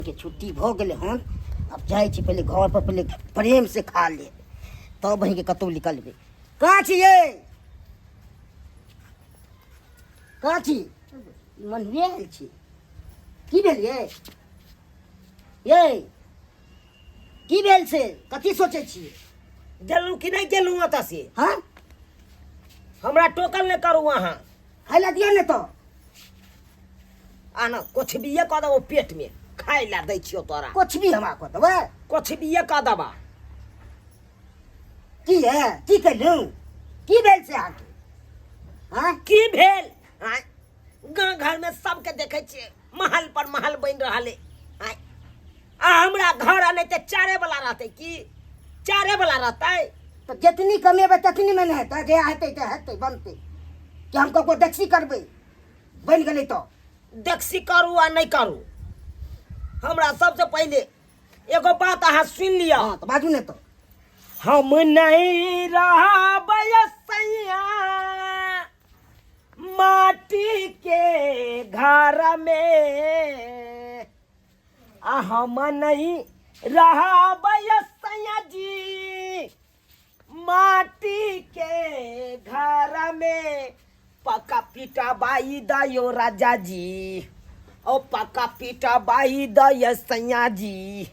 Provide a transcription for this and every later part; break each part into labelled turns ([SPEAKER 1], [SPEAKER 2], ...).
[SPEAKER 1] के छुट्टी भऽ गेलै हन। आब जाइ छी पहिले घर पर, पहिले प्रेम से खा ले, तब बहिनके कतहु निकलबै। कहाँ छी ये? कहाँ छी? मनुए आयल छी। की भेल ये? ये की भेल से कथी सोचै छियै?
[SPEAKER 2] गेलहुँ कि नहि गेलहुँ ओतऽ से?
[SPEAKER 1] हाँ।
[SPEAKER 2] हमरा टोकल नहि करू अहाँ।
[SPEAKER 1] खाय लए दिअ ने तऽ।
[SPEAKER 2] आना कोछबिए कऽ देबो पेटमे, खाय लए दै छियौ तोरा।
[SPEAKER 1] कुछ भी हमरा कऽ देबै?
[SPEAKER 2] कोछबिए कऽ देबा।
[SPEAKER 1] की है, की केलहुँ, की भेल से अहाँके? हाँ।
[SPEAKER 2] की भेल? आँय, गाँव घरमे सबके देखै छियै महल पर महल बनि रहल है। आँय, आ हमरा घर अनै तऽ चारे वाला रहतै की? चारे वाला रहतै?
[SPEAKER 1] तऽ जितनी कमेबै ततनी मे ने हेतै। जे हेतै तऽ हेतै, बनतै कि हम ककरो देखसी करबै? बनि गेलै तऽ
[SPEAKER 2] देखसी करू आ नहि करू, हमरा सबसे पहिले एगो बात अहाँ सुनि लिअ।
[SPEAKER 1] हाँ, तऽ बाजू ने तऽ।
[SPEAKER 2] हम नहीं रहबै सैया माटी के घर में, आ हम नहीं रहबै सैया जी माटी के घर में। पक्का पीटा बाई दयो राजा जी, ओ पक्का पीटा बाई दय सैया जी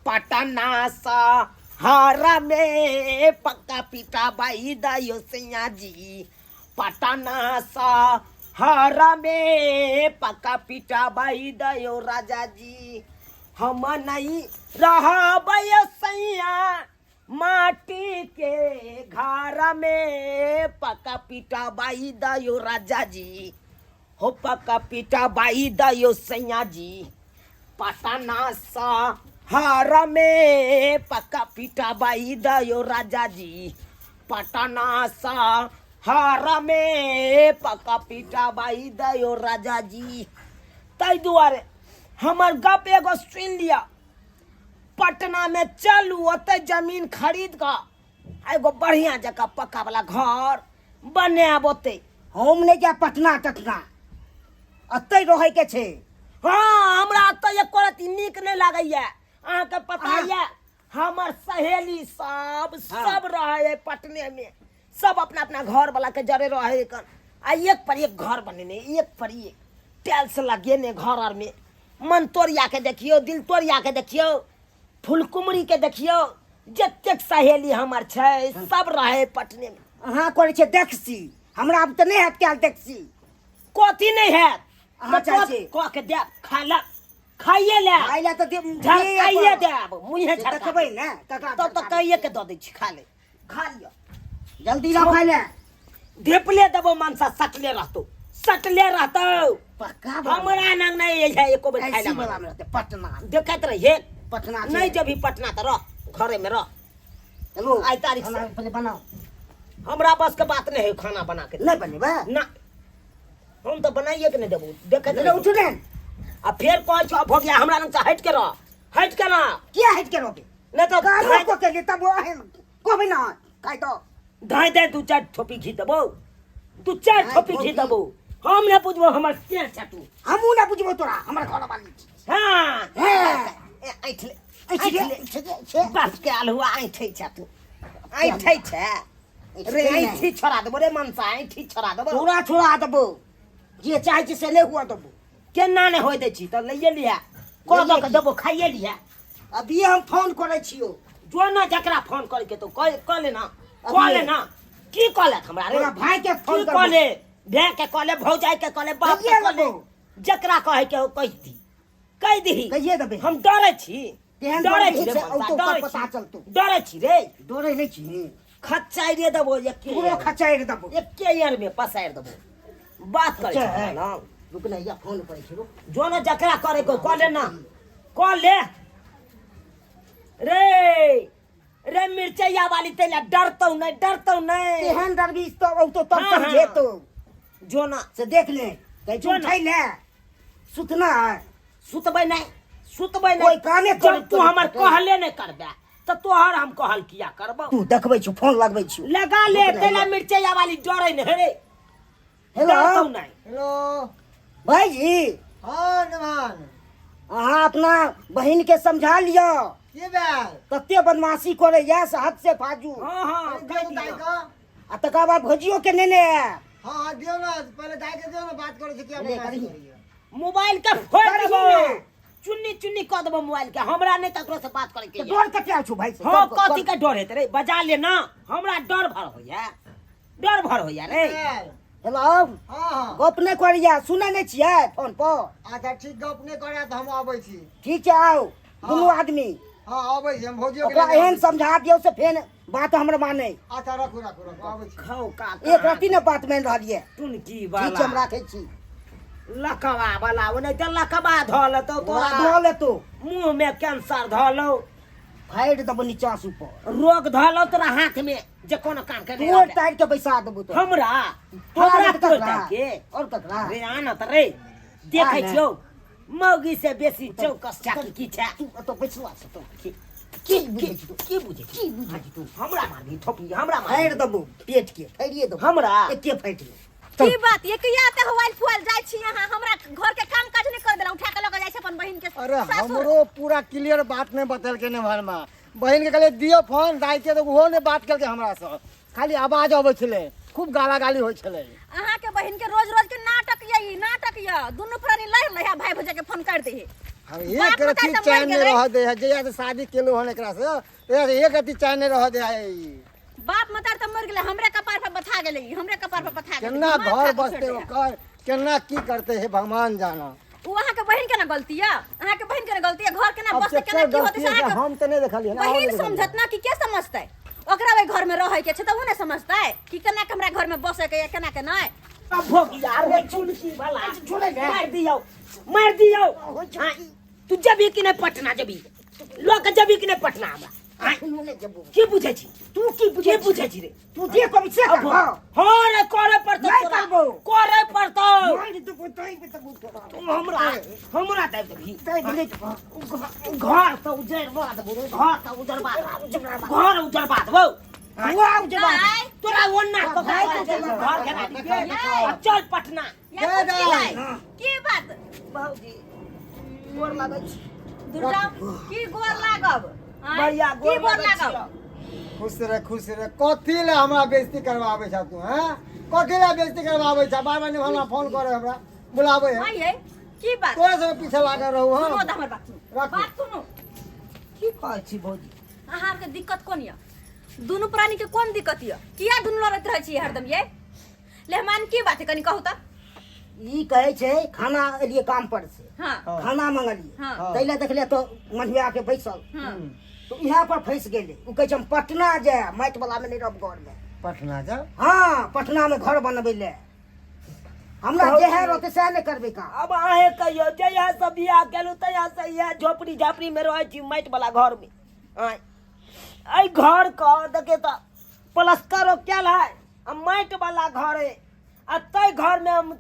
[SPEAKER 2] पटना सहारा में। पक्का पीटा बाई दयो सैया जी पटना सहारा में। पक्का पीटा बाई दयो राजा जी। हम नहीं रहबै सैया माटी के घर में। पक्का पीटा बाई दयो राजा जी, हो पक्का पीटा बाई दयो सैया जी पटना सहारा में। पक्का पीटा बाई दयो राजा जी पटना सहारा में। पक्का पीटा बाई दयो राजा जी। ताहि दुआरे हमर गप एगो सुनि लिअ, पटना में चलू, ओतऽ जमीन खरीद कऽ एगो बढ़िया जकाँ पक्का वाला घर बनायब ओतै।
[SPEAKER 1] हम नहि जायब पटना टटना, एतै रहैके छै।
[SPEAKER 2] हाँ, हमरा एतऽ एको रत्ती नीक नहि लागैया। अहाँके पता यऽ, हमर सहेली सब सब रहै है पटने में, सब अपना अपना घर वाला के जरे रहे है आ एक पर एक घर बनेने, एक पर एक टाइल्स लगेने घर आर में। मन तोड़िया के देखियौ, दिल तोड़िया के देखियौ, फुलकुमरी के देखियौ, जतेक सहेली हमर छै सब रहे पटने में।
[SPEAKER 1] अहाँ करै छियै देखसी, हमरा आब तऽ नहि हैत कयल देखसी।
[SPEAKER 2] कथी नहि हैत?
[SPEAKER 1] अहाँ
[SPEAKER 2] तऽ
[SPEAKER 1] चाहै छी?
[SPEAKER 2] कऽ के देब खाय लए, खाइए ले।
[SPEAKER 1] खाय लए तऽ देब,
[SPEAKER 2] झरकाइए देब मुँहे
[SPEAKER 1] से
[SPEAKER 2] झरका।
[SPEAKER 1] देखबै ने ककरा
[SPEAKER 2] तब तऽ
[SPEAKER 1] झरकाबै।
[SPEAKER 2] कहिए के दऽ दै छी, खा ले, खा लिअ।
[SPEAKER 1] जल्दी लाउ खाय लए।
[SPEAKER 2] ढेपले देबो मनसा, सटले रहतौ, सटले रहतौ।
[SPEAKER 1] पक्का बात।
[SPEAKER 2] हमरा नंग नहीं है एको बेर खाय
[SPEAKER 1] ऐसी
[SPEAKER 2] ला।
[SPEAKER 1] वाला में रहते पटना।
[SPEAKER 2] देखैत रहिए।
[SPEAKER 1] पटना छै।
[SPEAKER 2] नहीं जब भी पटना तऽ रह, घरे में रह।
[SPEAKER 1] हेलो।
[SPEAKER 2] आइ तारीख से।
[SPEAKER 1] खाना पहिले बनाओ।
[SPEAKER 2] हमरा बस के बात नहीं है खाना बना के।
[SPEAKER 1] नहीं बनेबै?
[SPEAKER 2] ना, हम तऽ बनाइए के नहीं देबो, देखैत
[SPEAKER 1] नहीं,
[SPEAKER 2] रहिए।
[SPEAKER 1] उठू ने।
[SPEAKER 2] आ फेर कहै छौ भऽ गया, हमरा लग से हटि के रह, हटि के रह।
[SPEAKER 1] किया हटि के रहबे?
[SPEAKER 2] नहीं तऽ
[SPEAKER 1] कामो
[SPEAKER 2] धाँइ
[SPEAKER 1] कऽ के लिए तब ओहन कहबै ना खाइ तो।
[SPEAKER 2] धाँइ दे दू चारि ठोपी घी देबो, दू चारि
[SPEAKER 1] धाँइ
[SPEAKER 2] ठोपी घी
[SPEAKER 1] ठोपी।
[SPEAKER 2] देबो। हम नहि बुझबो हमर के छै तू।
[SPEAKER 1] हमहूँ नहि बुझबो तोरा, हमर घर वाली छी।
[SPEAKER 2] हाँ।
[SPEAKER 1] हाँ।
[SPEAKER 2] ए, ऐंठ ले,
[SPEAKER 1] ऐंठ ले,
[SPEAKER 2] ऐंठ ले।
[SPEAKER 1] ऐंठ ले, ऐंठ ले।
[SPEAKER 2] बाप के आलहुआ ऐंठै छै तू, ऐंठै छै रे।
[SPEAKER 1] नहि।
[SPEAKER 2] ऐंठी छोड़ा देबो रे मनसा, ऐंठी छोड़ा देबो।
[SPEAKER 1] तोरा छोड़ा देबो, जे चाहै छी से नहि हुअ देबो।
[SPEAKER 2] केना नहि होइ दै छी? तऽ लैए लिहे, कऽ दऽ के देबो, खाइए लिहे।
[SPEAKER 1] अभिये हम फोन करै छियौ।
[SPEAKER 2] जो ना, जकरा फोन करे के तो कह, कह लेना, कह
[SPEAKER 1] अभिये।
[SPEAKER 2] लेना। की कह ले हमरा रे?
[SPEAKER 1] तोरा भाई के फोन
[SPEAKER 2] की
[SPEAKER 1] करबो।
[SPEAKER 2] कह ले? भाय के कह ले, भौजाई के कह ले, बाप के
[SPEAKER 1] कहिए
[SPEAKER 2] कह ले,
[SPEAKER 1] लेबो।
[SPEAKER 2] जकरा कहे के हो कहि दी, कहि दही।
[SPEAKER 1] कहिए देबै।
[SPEAKER 2] हम डरै छी।
[SPEAKER 1] तेहन
[SPEAKER 2] डरै
[SPEAKER 1] डर
[SPEAKER 2] छी रे
[SPEAKER 1] छै,
[SPEAKER 2] मनसा,
[SPEAKER 1] औतो
[SPEAKER 2] डरै
[SPEAKER 1] पता
[SPEAKER 2] छी।
[SPEAKER 1] चलतौ।
[SPEAKER 2] डरै छी रे।
[SPEAKER 1] डरै नहि छी।
[SPEAKER 2] खच्चाइरे देबो एके
[SPEAKER 1] तोरो
[SPEAKER 2] ईयर में।
[SPEAKER 1] खचारि देबो।
[SPEAKER 2] एके ईयर में पसारि देबो। बात करै
[SPEAKER 1] अच्छा,
[SPEAKER 2] छी
[SPEAKER 1] है।
[SPEAKER 2] ना।
[SPEAKER 1] रुक ना, या फोन करै छी, रुक।
[SPEAKER 2] जो ना, जकरा करे को कह ले ना, कह ले रे। रे मिर्चैया वाली, तैला डरतौ नहीं, डरतौ नहीं।
[SPEAKER 1] तेहन डरबी तो औतो तब
[SPEAKER 2] हाँ,
[SPEAKER 1] समझेतौ।
[SPEAKER 2] जो ना।
[SPEAKER 1] से देख ले, कहै छी
[SPEAKER 2] जो ना।
[SPEAKER 1] उठै ले, सुतना है।
[SPEAKER 2] सुतबै नहीं, सुतबै नहीं।
[SPEAKER 1] कोई कामे
[SPEAKER 2] जब
[SPEAKER 1] करैत
[SPEAKER 2] तू हमर
[SPEAKER 1] करैत
[SPEAKER 2] कहले नहीं करबे तऽ तोहर हम कहल किया करबौ?
[SPEAKER 1] तू देखबै छु, फोन लगबै छु।
[SPEAKER 2] लगा ले।
[SPEAKER 1] रुक ना,
[SPEAKER 2] तैला
[SPEAKER 1] या।
[SPEAKER 2] मिर्चैया वाली डरै नहीं रे।
[SPEAKER 1] हेलो।
[SPEAKER 2] डरतौ नहीं।
[SPEAKER 3] हेलो
[SPEAKER 1] भाईजी।
[SPEAKER 3] हाँ नमान।
[SPEAKER 1] अहाँ अपना बहिन के समझा लिअ।
[SPEAKER 3] की भेल?
[SPEAKER 1] तते बदमाशी करैया से हद से फाजू।
[SPEAKER 2] हाँ हाँ,
[SPEAKER 3] दियौ
[SPEAKER 2] कहि
[SPEAKER 3] दाइ
[SPEAKER 2] दियौ।
[SPEAKER 3] के।
[SPEAKER 1] आ तकर बाद भौजियो के नेने आयब।
[SPEAKER 3] हाँ हाँ, दियौ ने, पहिले दाइ के दियौ ने, बात करै छी किया
[SPEAKER 1] ले,
[SPEAKER 3] बदमाशी
[SPEAKER 1] करही।
[SPEAKER 3] करैया।
[SPEAKER 2] मोबाइल के फोड़
[SPEAKER 1] करही
[SPEAKER 2] देबो,
[SPEAKER 1] ने।
[SPEAKER 2] चुन्नी चुन्नी कऽ देबो मोबाइल के। हमरा नहि ककरो से बात करे के
[SPEAKER 1] तऽ
[SPEAKER 2] यऽ।
[SPEAKER 1] डर कते छौ भाई से?
[SPEAKER 2] हाँ,
[SPEAKER 1] डर-
[SPEAKER 2] कथी के डर हेतै रे? बजा ले ना, हमरा डर भर होइया, डर भर होइया रे।
[SPEAKER 3] भेल?
[SPEAKER 1] हेलो।
[SPEAKER 3] हाँ हाँ।
[SPEAKER 1] गप नहि करैया, सुनै नहि छियै फोन पर?
[SPEAKER 3] अच्छा ठीक, गप नहि करैया तऽ हम अबै छी।
[SPEAKER 1] ठीक छै, आउ दुनू आदमी।
[SPEAKER 3] हाँ अबै छी हम, भौजियो के
[SPEAKER 1] ओकरा
[SPEAKER 3] लेने
[SPEAKER 1] एहन
[SPEAKER 3] अबै छी।
[SPEAKER 1] समझा दियौ से फेन बात हमर मानै।
[SPEAKER 3] अच्छा रखू रखू रखू, अबै छी।
[SPEAKER 2] खाउ का
[SPEAKER 1] एक रत्ती ने बात मानि रहल ये।
[SPEAKER 2] टुनकी
[SPEAKER 1] ठीक छै, हम
[SPEAKER 2] वाला
[SPEAKER 1] राखै छी।
[SPEAKER 2] लकवा वाला, ओनाहिते लकवा धऽ लेतौ तोरा।
[SPEAKER 1] धऽ लेतौ।
[SPEAKER 2] मुँह में कैंसर धऽ लौ।
[SPEAKER 1] फाड़ि देबो नीचा से ऊपर।
[SPEAKER 2] रोग धऽ लौ तोरा हाथ में जे कोनो काम के नहि
[SPEAKER 1] तोड़
[SPEAKER 2] रहतै।
[SPEAKER 1] ताड़ि के बैसा देबो तोरा।
[SPEAKER 2] हमरा?
[SPEAKER 1] तोरा
[SPEAKER 2] हमरा
[SPEAKER 1] नहि तऽ
[SPEAKER 2] तोड़
[SPEAKER 1] ककरा?
[SPEAKER 2] ताड़ि के?
[SPEAKER 1] और ककरा?
[SPEAKER 2] रे आन तऽ रे, देखै
[SPEAKER 1] आ ने।
[SPEAKER 2] छियौ मौगी से बेसी चौकस चाकी की छै।
[SPEAKER 1] तू एतऽ बैसला से तो
[SPEAKER 2] की
[SPEAKER 1] की
[SPEAKER 2] की
[SPEAKER 1] बुझै छी तू?
[SPEAKER 2] की बुझै छी?
[SPEAKER 1] की बुझै छी तू?
[SPEAKER 2] हमरा मारबी थोपी, हमरा मारबी?
[SPEAKER 1] फाड़ि देबो पेट के, फाड़िए देबो।
[SPEAKER 2] हमरा?
[SPEAKER 1] एके फाटि ले।
[SPEAKER 4] की बात ये, किया ते हवाइल फुआल जाय छी अहाँ? हमरा घर के काम काज नहीं कर देला, उठा के लग जाय छै अपन बहिन के
[SPEAKER 3] अरे
[SPEAKER 4] सासुर।
[SPEAKER 3] हमरो पूरा क्लियर बात नहीं बतेलकै ने भरमा। बहिन के कहलियै दियौ फोन दाइ के, तऽ ओहो नहि बात केलकै हमरा से, खाली आवाज अबै छलै, खूब गाला गाली होइ छलै।
[SPEAKER 4] अहाँ के बहिन के रोज रोज के नाटक ये, ई नाटक ये, दुनू प्राणी लड़ लहे, भाई भौजा के फोन कर दे।
[SPEAKER 3] हम
[SPEAKER 4] बाप
[SPEAKER 3] एक रत्ती
[SPEAKER 4] मतारी तऽ मरि
[SPEAKER 3] चैन नहीं
[SPEAKER 4] गेलै।
[SPEAKER 3] रह दे है, जहिया से शादी केलहुँ हन एकरा से तहिया से एक रत्ती चैन नहीं रह दे है ई।
[SPEAKER 4] बाप मतार तऽ मरि गेलै, हमरे कपार पर बथा गेलै ई, हमरे कपार पर बथा गेलै।
[SPEAKER 3] केना
[SPEAKER 4] दिमाग
[SPEAKER 3] घर
[SPEAKER 4] खा के
[SPEAKER 3] बसते
[SPEAKER 4] छोड़ि दे।
[SPEAKER 3] ओकर, केना की करते हे भगवान जाना।
[SPEAKER 4] ओ अहाँ के बहिन के ना गलती ये, अहाँ के बहिन के ना गलती ये, घर केना
[SPEAKER 3] अब
[SPEAKER 4] बसते, केना
[SPEAKER 3] केकर
[SPEAKER 4] की होते
[SPEAKER 3] गलती
[SPEAKER 4] से
[SPEAKER 3] है,
[SPEAKER 4] अहाँ के
[SPEAKER 3] हम तऽ नहि देखलियै हन, अहाँ
[SPEAKER 4] बहिन
[SPEAKER 3] नहि देखलियै।
[SPEAKER 4] समझत ना कि के समझतै? ओकरा ओहि घर में रहै के छै तऽ ओ नहि समझतै कि केना के हमरा घर में बसै के या केना के नहि।
[SPEAKER 2] अब भोग यार, वो चुनकी वाला मार दियो, मार दियो। हाँ, तू जबी कि नहीं पटना जबी, लोग जबी कि नहीं पटना हमरा? हाँ, की बुझै छी
[SPEAKER 1] तू? की बुझै
[SPEAKER 2] की बुझै छी रे
[SPEAKER 1] तू? जे कभी से कर। हाँ
[SPEAKER 2] हाँ रे, करे पड़तौ
[SPEAKER 1] नहि
[SPEAKER 2] तोरा।
[SPEAKER 1] करबौ।
[SPEAKER 2] करे पड़तौ।
[SPEAKER 1] मारि देबो, दाबि देबो तोरा।
[SPEAKER 2] तू हमरा हमरा दाबि देबही?
[SPEAKER 1] दाबि नहि देबो।
[SPEAKER 2] घर तऽ उजरबा देबो रे, घर तऽ उजरबा देबो, घर उजरबा देबो।
[SPEAKER 1] तू उजरबा दे।
[SPEAKER 4] आय,
[SPEAKER 2] तोरा ओन्ना कऽ
[SPEAKER 1] भाइ
[SPEAKER 2] के
[SPEAKER 1] के उजरबा
[SPEAKER 2] घर घेरा दिहे। आ चल पटना।
[SPEAKER 4] या
[SPEAKER 3] दे
[SPEAKER 4] कुछ
[SPEAKER 3] दे।
[SPEAKER 4] की भाई, की बात?
[SPEAKER 2] भौजी, गोर लागै छी।
[SPEAKER 4] दुर्गा, की गोर लागब? आँय?
[SPEAKER 2] बढ़िया
[SPEAKER 4] की
[SPEAKER 2] गोर
[SPEAKER 4] गोर
[SPEAKER 2] लागै
[SPEAKER 4] लागब?
[SPEAKER 2] छियौ।
[SPEAKER 3] खुश रह, खुश रह। कथी लए हमरा बेइज्जती करवाबै छह तू? हैं, कथी लए बेइज्जती करवाबै छह? बार बार हमरा फोन करे, हमरा बुलाबै है।
[SPEAKER 4] हाँ ये की बात?
[SPEAKER 3] तोरे सब पीछे लागल रहू।
[SPEAKER 4] सुनो
[SPEAKER 3] हम
[SPEAKER 4] तऽ हमर बात सुनू।
[SPEAKER 3] राखू।
[SPEAKER 4] बात सुनू।
[SPEAKER 2] की कहै छी भौजी?
[SPEAKER 4] अहाँ के दिक्कत कोन यऽ? दुनू प्राणी के कोन दिक्कत यऽ? किया दुनू लड़ैत रहै छी हरदम ये लेहमान? की बात है, कनी कहू तऽ।
[SPEAKER 1] ई कहै छै खाना एलियै काम पर से,
[SPEAKER 4] हाँ
[SPEAKER 1] खाना मंगलियै,
[SPEAKER 4] हाँ
[SPEAKER 1] ताहि लए देखलियै तऽ मन्हिया के बैसल,
[SPEAKER 4] हाँ
[SPEAKER 1] तऽ इएह पर फँसि गेलै। ओ कहै छै हम पटना जायब, माटि वाला मे नहि रहब घर मे।
[SPEAKER 3] पटना जाओ?
[SPEAKER 1] हाँ, पटना मे घर बनबै लए। हमरा
[SPEAKER 2] भौजी।
[SPEAKER 1] जे है रहतै सएह ने करबै काम।
[SPEAKER 2] अब अहें कहियौ, जहिया से बियाह केलहुँ तहिया से इएह झोपड़ी झापड़ी में रहै छी, माटि वाला घर में। आँय, एहि घर के देखे तऽ प्लस्तरो कयल है आ माटि वाला घर है, आ ताहि घर में हम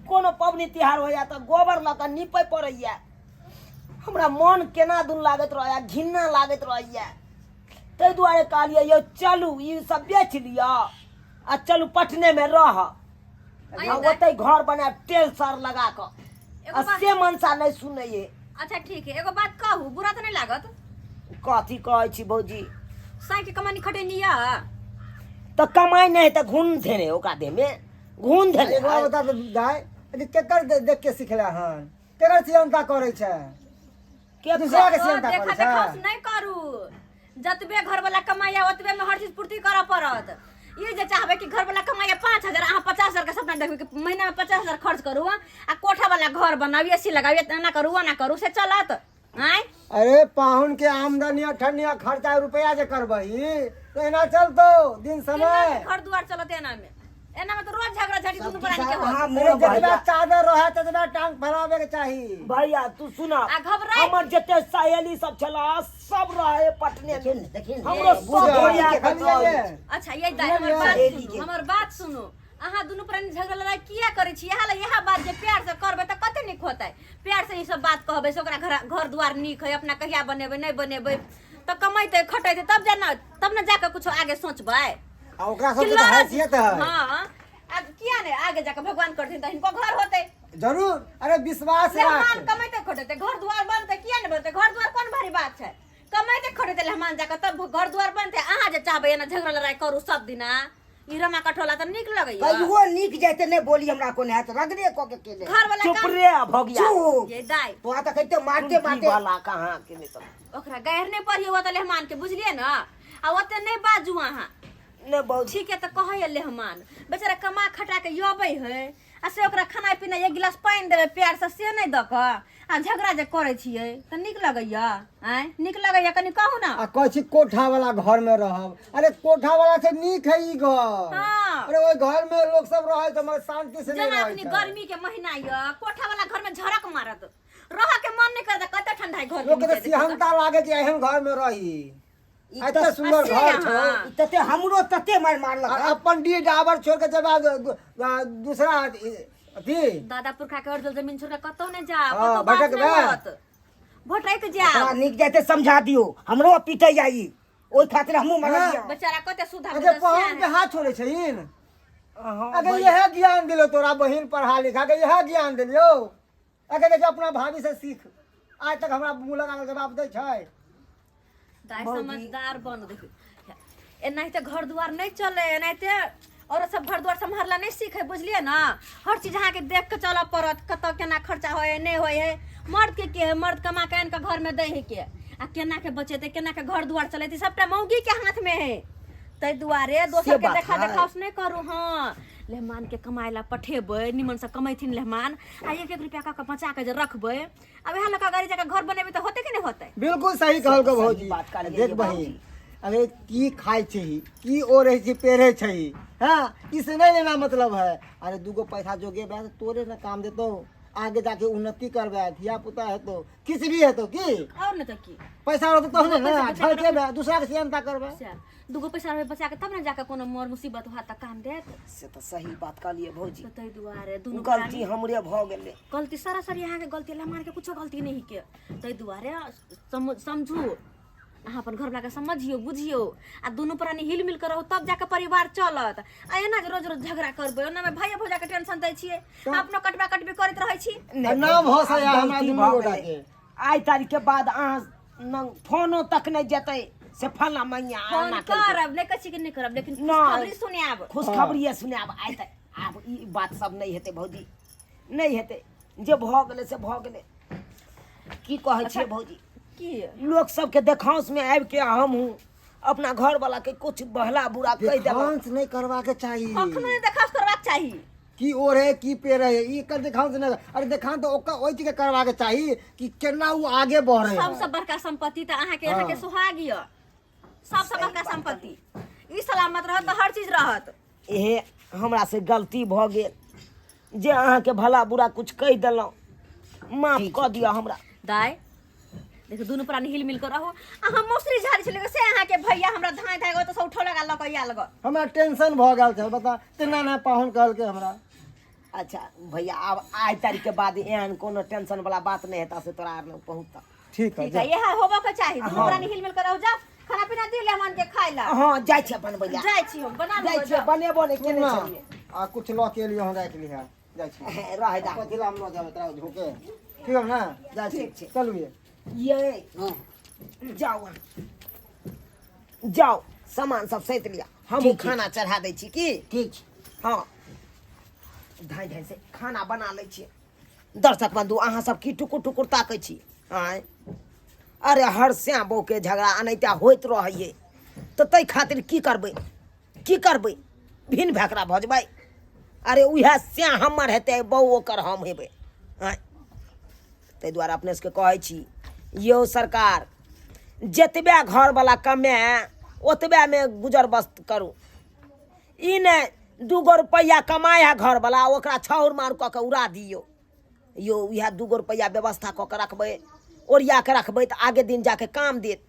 [SPEAKER 2] कोनो पबनी तिहार होइया तऽ गोबर लऽ कऽ नीपै पड़ैया। हमरा मन केना दुन लागैत रहैया, घिन्ना लागैत रहैया। ताहि दुआरे कहलियै यौ चलू ई सब बेच लिअ आ चलू पटने में रह, आ ओतै घर बनायब टेल सर लगा कऽ।
[SPEAKER 4] एगो
[SPEAKER 2] आ
[SPEAKER 4] बात-
[SPEAKER 2] से मनसा नहि सुनैये।
[SPEAKER 4] अच्छा ठीक है, एगो बात कहू, बुरा तऽ नहि लागत?
[SPEAKER 2] कथी कहै छी भौजी?
[SPEAKER 4] साँइ के कमानी खटैनी यऽ?
[SPEAKER 2] तऽ कमाइ नहि तऽ घुन धेने ओकरा देह में घुन धेने।
[SPEAKER 3] एगो बात बता दे दाइ, अरे केकर देख के सिखले हन? केकर सियनता करै छै?
[SPEAKER 2] के
[SPEAKER 3] दूसरा के
[SPEAKER 4] ओ,
[SPEAKER 3] सियनता
[SPEAKER 4] देखा
[SPEAKER 3] करै
[SPEAKER 4] देखा
[SPEAKER 3] छै?
[SPEAKER 4] नहि करू। जतबे घर वाला कमाइया ओतबे में हर चीज पूर्ति करऽ पड़त। ई जे चाहबै कि घर वाला कमाइया 5,000, अहाँ 50,000 के सपना देखबै कि महीना में 50,000 खर्च करू आ कोठा वाला घर बनाउ, एसी लगाउ, एना करू ओना करू, से चलत? आँय?
[SPEAKER 3] अरे पाहुन के आमदनी अठन्नी आ खर्चा रुपया जे करबही तऽ एना चलतौ दिन
[SPEAKER 4] केना
[SPEAKER 3] समय?
[SPEAKER 4] के घर दुआर चलत एना में? एना में तो रोज झगड़ा झड़ी दुनू प्राणी के होत।
[SPEAKER 1] अहाँ
[SPEAKER 3] अरे
[SPEAKER 1] मोन
[SPEAKER 3] जतबा
[SPEAKER 2] भैया।
[SPEAKER 3] चादर रहे ततबा टांग फैलाबे के चाही।
[SPEAKER 2] भैया तू सुना,
[SPEAKER 4] आ घबराइ
[SPEAKER 2] हमर जते सहेली सब छला सब रहे पटने
[SPEAKER 1] देखियौ
[SPEAKER 2] में।
[SPEAKER 1] ने, देखियौ ने।
[SPEAKER 2] हमरो सब
[SPEAKER 3] बुझल,
[SPEAKER 2] भैया के
[SPEAKER 3] देखलियै ये?
[SPEAKER 4] अच्छा ये दाइ, हमर बात
[SPEAKER 1] सहेली
[SPEAKER 4] सुनू,
[SPEAKER 1] के।
[SPEAKER 4] हमर बात सुनू। अहाँ दुनू प्राणी झगड़ा लड़ाई किया करै छी? इएह लए इएह बात जे प्यार से करबै तऽ कते नीक होतै। प्यार से ई सब बात कहबै से ओकरा घर घर दुआर नीक है, अपना कहिया बनेबै नहि बनेबै तऽ कमेतै खटेतै तब जाना, तब ने जाके कुछो आगे सोचबै।
[SPEAKER 3] आ ओकरा
[SPEAKER 4] कि
[SPEAKER 3] सबके तऽ
[SPEAKER 4] लड़त-
[SPEAKER 3] हैसियत है।
[SPEAKER 4] हाँ, आ किया नहि आगे जाके भगवान करथिन तऽ हिनको घर होतै।
[SPEAKER 3] जरूर। अरे विश्वास
[SPEAKER 4] मेहमान
[SPEAKER 3] राख।
[SPEAKER 4] कमेते खटेते घर दुआर बनते, किया ने बनते घर दुआर? कोन भारी बात छै? कमेते खटेते मेहमान जाके तब घर दुआर बनते। अहाँ जे चाहबै एना झगड़ा लड़ाई करू सब दिना, ई रमा कठोला तऽ नीक लगैया?
[SPEAKER 1] कहियो नीक जाइते नहि बोली हमरा कोन हैत रगड़े कऽ के केले।
[SPEAKER 4] घर वाला
[SPEAKER 2] चुप
[SPEAKER 4] काम
[SPEAKER 2] रे भगिया।
[SPEAKER 1] चुप।
[SPEAKER 4] ये दाई
[SPEAKER 1] तोरा तऽ कहिते मारते मारते
[SPEAKER 2] वाला कहाँ के नहीं सब।
[SPEAKER 4] ओकरा गैर नहि पढ़ियो ओतऽ लेहमान के, बुझलियै ने? आ ओते नहि बाजू अहाँ।
[SPEAKER 2] नहीं बहुत
[SPEAKER 4] ठीक है, तऽ कहैया लेहमान बेचारा कमा खटा के अबै है आ से ओकरा खाना पीना एक गिलास पानि देबै प्यार से, से नहि दऽ कऽ आ झगड़ा जे करै छियै तऽ नीक लगैया? आँय, नीक लगैया? कनि कहू ने।
[SPEAKER 3] आ कहै छी कोठा वाला घर में रहब। अरे कोठा वाला से नीक है ई घर।
[SPEAKER 4] हाँ।
[SPEAKER 3] अरे ओहि घर में लोग सब रहे तऽ मगर शांति से नहीं
[SPEAKER 4] जेना
[SPEAKER 3] रहे
[SPEAKER 4] अखनी
[SPEAKER 3] छै।
[SPEAKER 4] गर्मी के महीना यऽ, कोठा वाला घर में झरक मारत, रह के मन नहीं करत, कते ठंडा है घर के
[SPEAKER 3] लोग के तऽ
[SPEAKER 4] नीचे देखियौ तऽ।
[SPEAKER 3] सिहंता लागे कि एहन घर में रही।
[SPEAKER 1] ई
[SPEAKER 3] एते
[SPEAKER 1] तऽ
[SPEAKER 3] सुंदर
[SPEAKER 4] से
[SPEAKER 3] घर छौ।
[SPEAKER 4] अहाँ।
[SPEAKER 1] ई तते हमरो तते मारि मारलक।
[SPEAKER 3] आ अपन डी डाबर छोड़ के जब दूसरा अथी
[SPEAKER 4] दादा पुरखा के अर्जल जमीन छोड़ के कतौ नहीं जा।
[SPEAKER 3] हाँ,
[SPEAKER 4] कतौ बात
[SPEAKER 3] भटकबै।
[SPEAKER 4] नहीं होत, भटक
[SPEAKER 1] ओकरा
[SPEAKER 4] जाओ।
[SPEAKER 1] नीक जाइते समझा दियौ, हमरो पीटै जाइ, ओहि खातिर हमहूँ मरलियै।
[SPEAKER 4] बेचारा कते सुधा।
[SPEAKER 3] अच्छा पहुन के हाथ छोड़े छहिन?
[SPEAKER 2] हाँ।
[SPEAKER 3] अगर यह ज्ञान दिलो तोरा बहिन पढ़ा लिखा के यह ज्ञान दिलियो। अगर देखियो अपना भाभी से सीख, आज तक हमरा मुँह लगा के जवाब दै छै।
[SPEAKER 4] दाइ समझदार बनू। देखियौ एनाहिते घर दुआर नहीं चले, एनाहिते औरत सब घर दुआर सम्हारला नहीं सीखे, बुझलियै ने? हर चीज अहाँके देख के चलऽ पड़त, कतऽ केना खर्चा होइ है नहि होइ है। मर्द के के है? मर्द कमा के आनि के घर में दै है के आ केना के बचेतै, केना के घर दुआर चलेतै, सबटा मौगी के हाथ में है। ताहि दुआरे दोसर के
[SPEAKER 2] बात
[SPEAKER 4] देखा
[SPEAKER 2] है।
[SPEAKER 4] देखाउस नहि करू। हँ, लेहमान के कमाइ ला पठेबै, निमन से कमेथिन लेहमान आ एक एक रुपया कऽ के बचा के जे रखबै आ वएह लऽ कऽ गाड़ी जाके घर बनेबै तऽ होतै कि नहि होतै?
[SPEAKER 3] बिल्कुल सही कहलको
[SPEAKER 2] सही
[SPEAKER 3] भौजी।
[SPEAKER 2] बात कहलियै
[SPEAKER 3] देख
[SPEAKER 2] ये
[SPEAKER 3] बहिन, अरे की खाइ छी, की ओढ़ै छी, पेढ़ै छै, हाँ इसे नहीं लेना मतलब है। अरे दूगो पैसा जोगेबै तऽ तोरे ने काम देतौ, आगे जाके उन्नति करबै, धिया पुता हेतौ, किछु भी हेतौ की।
[SPEAKER 4] और नहि तऽ की?
[SPEAKER 3] पैसा रहतौ तहने ने
[SPEAKER 4] पैसा बचा के
[SPEAKER 3] झलकेबै, दूसरा के सेहनता करबै।
[SPEAKER 4] सएह, दूगो पैसा रहबै बचा के तब ने जाके कोनो मोर मुसीबत होयत तऽ काम देत।
[SPEAKER 2] से तऽ सही बात कहलियै भौजी।
[SPEAKER 4] तऽ ताहि दुआरे दुनू
[SPEAKER 2] गलती हमरे भऽ गेलै।
[SPEAKER 4] गलती सरासरी अहाँके गलती, लमानके कुछो गलती नहीं के। ताहि दुआरे समझू अहाँ अपन घरवलाके, समझियौ बुझियौ आ दुनू प्राणी हिल मिल के रहू, तब जाके परिवार चलत। आ एना जे रोज रोज झगड़ा करबै, ओनामे भाइये भौजाके टेंशन दै छियै, अपनो कटबा कटबी करैत रहै छी।
[SPEAKER 2] नहि,
[SPEAKER 3] नाम
[SPEAKER 2] भौजी,
[SPEAKER 3] हँसैया
[SPEAKER 2] आब
[SPEAKER 3] हमरा
[SPEAKER 2] गलती
[SPEAKER 3] दुनू
[SPEAKER 2] भऽ
[SPEAKER 3] गोटा
[SPEAKER 2] गेलै।
[SPEAKER 3] के।
[SPEAKER 2] आइ तारीख के बाद अहाँ नंग फोनो तक नहि जेतै से फल्ला मैया
[SPEAKER 4] फोन
[SPEAKER 2] एना केलकै।
[SPEAKER 4] करब, नहि कहै छी कि नहि करब, लेकिन
[SPEAKER 2] नहि।
[SPEAKER 4] खुशखबरी सुनायब।
[SPEAKER 2] खुशखबरिये सुनायब। आइ तऽ आब ई बात सब नहि हेतै भौजी, नहि हेतै। जे भऽ गेलै से भऽ गेलै। की कहै छियै भौजी?
[SPEAKER 4] की?
[SPEAKER 2] लोक सबके देखांस में आबि के हमहूँ अपना घर वाला के कुछ बहला बुरा कहि देलहुँ।
[SPEAKER 3] देखांस नहि करबाक चाही।
[SPEAKER 4] कखनो नहि देखास करबाक चाही।
[SPEAKER 3] की ओढ़े की पेरे है ई कर देखांस नहि। अरे देखांस तऽ ओकर ओहि चीज के करबाक चाही कि केना ओ आगे बढ़े है।
[SPEAKER 4] सबसँ बड़का संपत्ति तऽ अहाँके अहाँके सुहाग यऽ, सबसँ बड़का संपत्ति। ई सलामत रहत तऽ हर चीज रहत।
[SPEAKER 2] इहे हमरा से गलती भऽ गेल जे अहाँके भला बुरा कुछ कहि देलहुँ, माफ कऽ दिअ हमरा।
[SPEAKER 4] दाइ देखियौ, दुनू प्राणी हिल मिल कऽ रहू। अहाँ मौसरी झाड़ी छलै से अहाँके भैया हमरा धाँइ धाँइ ओतऽ से उठौ लगा लऽ कऽ आयल गऽ।
[SPEAKER 3] हमरा टेंशन भऽ गेल छल, बता तेना ने पाहुन कहलकै हमरा।
[SPEAKER 2] अच्छा भैया, आब आइ तारीख के बाद एहन कोनो टेंशन वाला बात नहि हेता से तोरा आर लग पहुँचता।
[SPEAKER 3] ठीक है।
[SPEAKER 4] ठीक है, इएह होबऽ के चाही। दुनू प्राणी हिल मिल कऽ रहू। जाउ, खाना पीना दी मेहमान के खाय ला।
[SPEAKER 2] हँ, जाइ छियै बनबै लए।
[SPEAKER 4] जाइ छी हम बना
[SPEAKER 2] जाइ
[SPEAKER 4] लेबै।
[SPEAKER 2] छियै, बनेबो नहि केने
[SPEAKER 3] सुन
[SPEAKER 2] छलियै।
[SPEAKER 3] आ कुछ लऽ के एलियो हन, राखि लिहा, जाइ छी।
[SPEAKER 2] रहै दा।
[SPEAKER 3] कथी ला हम लऽ जाबै तोरा झोके? ठीक है ना, जाइ छी।
[SPEAKER 2] ठीक छै।
[SPEAKER 3] चलू ये।
[SPEAKER 2] ये जाउ अहाँ, जाउ सामान सब सैत लिअ, हमहूँ खाना चढ़ा दै छी की।
[SPEAKER 1] ठीक छै।
[SPEAKER 2] हँ, धाँइ धाँइ से खाना बना लै छियै। दर्शक बंधु, अहाँ सब की टुकुर टुकुर ताकै छी? आँय, अरे हर श्याम बहूके झगड़ा एनाहिते होइत रहैए, तऽ ताहि खातिर की करबै, की करबै? भिन्न भैकरा भऽ जेबै? अरे उएह श्याम हमर हेतै, बहु ओकर हम हेबै। आँय, ताहि दुआरे अपने सबके कहै छी यौ सरकार, जतबे घरवला कमाए ओतबेमे गुजर बस्त करू। ई नहि दूगो रुपैआ कमाए है घरवला, ओकरा छाउर मार कऽ के उड़ा दियौ। यौ इएह दूगो रुपैआ व्यवस्था कऽ के रखबै, ओरिया के रखबै तऽ आगे दिन जाके काम देत।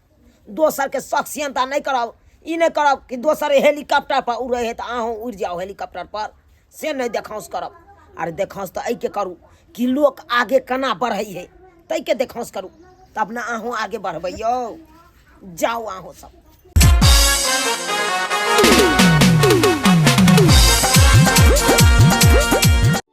[SPEAKER 2] दोसरके शौक सियनता नहि करब। ई नहि करब कि दोसर हेलीकॉप्टर पर उड़ै है तऽ अहूँ उड़ि जाउ हेलीकॉप्टर पर, से नहि देखाउँस करब। आर देखाउँस तऽ एहिके करू कि लोक आगे केना बढ़ै है, ताहिके देखाउँस करू, तब ने अहूँ आगे बढ़बै। यौ जाउ अहूँ सब।